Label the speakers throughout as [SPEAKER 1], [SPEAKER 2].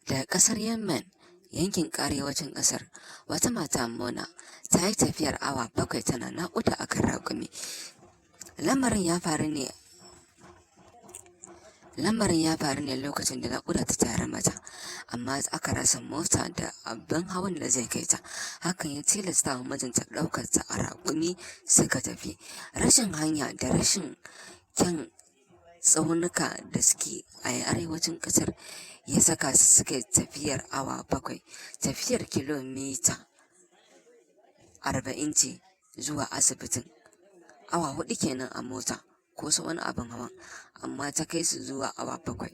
[SPEAKER 1] Daga ƙasar Yemen, yankin arewacin ƙasar, wata mata Mona ta yi tafiyar awa 7 tana naƙuda a kan raƙumi. Lamarin ya faru ne Lamarin ya faru ne lokacin da naƙuda ta tayar mata, amma aka rasa mota da abin hawan da zai kai ta. Hakan ya tilasta wa mijinta ɗaukar ta a raƙumi suka tafi. Rashin hanya da rashin kyan tsaunuka da suke a arewacin ƙasar ya saka su suka yi tafiyar awa 7, tafiyar kilomita 40 ce zuwa asibitin. Awa 4 kenan a mota ko su wani abin hawan, amma ta kai su zuwa awa 7.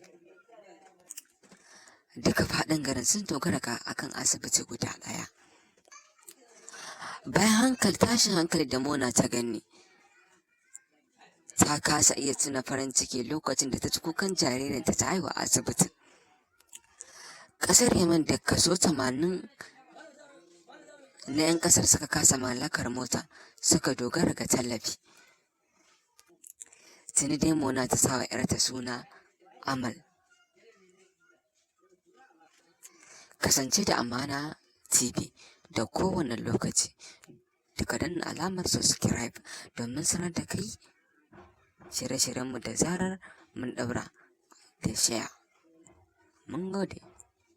[SPEAKER 1] Duka faɗin garin sun dogara ga akan asibiti guda ɗaya. Bayan hankali tashin hankali da Mona ta gani, ta kasa iya tuna farin ciki lokacin da ta ji kukan jaririnta ta haihu a asibitin. Ƙasar Yemen da kaso 80 na 'yan ƙasar suka kasa mallakar mota, suka dogara ga tallafi. Tuni dai Mona ta sa wa 'yarta suna Amal. Kasance da Amana TV da kowane lokaci, da ka danna alamar subscribe domin sanar da kai shirye-shiryenmu da zarar mun ɗaura da share. Mun gode.